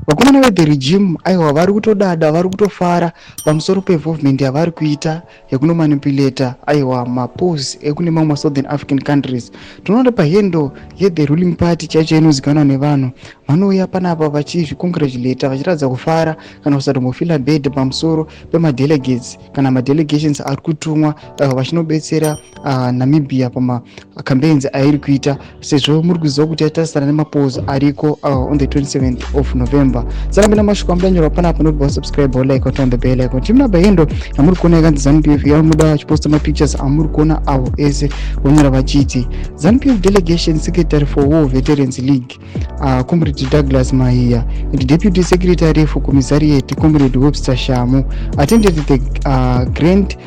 Vakomana vethe regime, aiwa, vari kutodada, vari kutofara pamusoro peinvolvement yavari kuita yekunomanipulata, aiwa, mapolls ekune mamwe masouthern African countries. Tinoona pahandle yethe ruling party chaicho inozikanwa nevanhu, vanouya panapa vachizvicongratulata, vachiratidza kufara kana kusatombofeela bad pamusoro pemadelegates kana madelegations ari kutumwa vachinobetsera Namibia pamacampaigns airi kuita, sezvo muri kuziva kuti yatarisana nemapolls ariko on the 27th of November. Sarambe namashoko amudanyorwa panapa, nobva wasubscribe, like, turn the bell icon. Chimuna pahandle yamuri kuona yakanzi ZANU PF, yamuda vachiposta mapictures amuri kuona avo ese, vonyora vachiti ZANU PF delegation secretary for War Veterans League, Comrade Douglas Mahiya, and deputy secretary for commissariat, Comrade Webster Shamu, attended the grand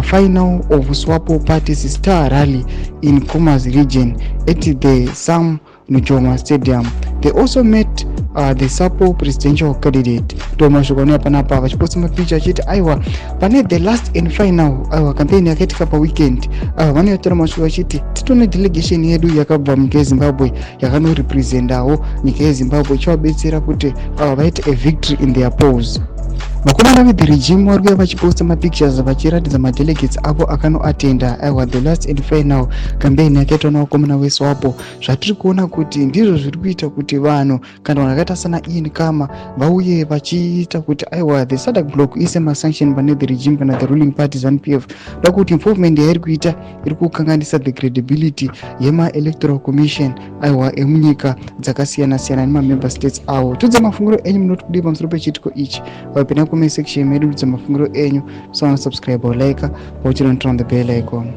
final of SWAPO party's Star Rally in Khomas region at the Sam Nujoma Stadium. They also met the SWAPO presidential candidate. Ndo mashoko anouya panapa vachiposta mapicha achiti, aiwa, pane the last and final, aiwa, campaign yakaitika paweekend. Vanoyatora mashoko achiti titone delegation yedu yakabva munyika yeZimbabwe yakanorepresentawo nyika yeZimbabwe, ichivabetsera kuti vaite a victory in their polls. Vakomana vethe regime vari kuuya vachiposta mapictures vachiratidza madelegates avo akanoatenda, aiwa, the last and final campaign yakaitwa navakomana veSWAPO. Zvatiri kuona kuti ndizvo zviri kuita kuti vanhu kana vanhu vakaita sana Ian Kama vauye vachiita kuti, aiwa, the SADC bloc ise masanction pane the regime kana the ruling party ZANU PF, da kuti involvement yairi kuita iri kukanganisa the credibility yemaelectoral commission, aiwa, emunyika dzakasiyana-siyana nemamember states avo. Tudza mafungiro enyu, munoti kudii pamusoro pechiitiko ichi? Vapinda comment section medu, tudza mafungiro enyu. Musawana subscribe or like, pauchiri, turn on the bell icon.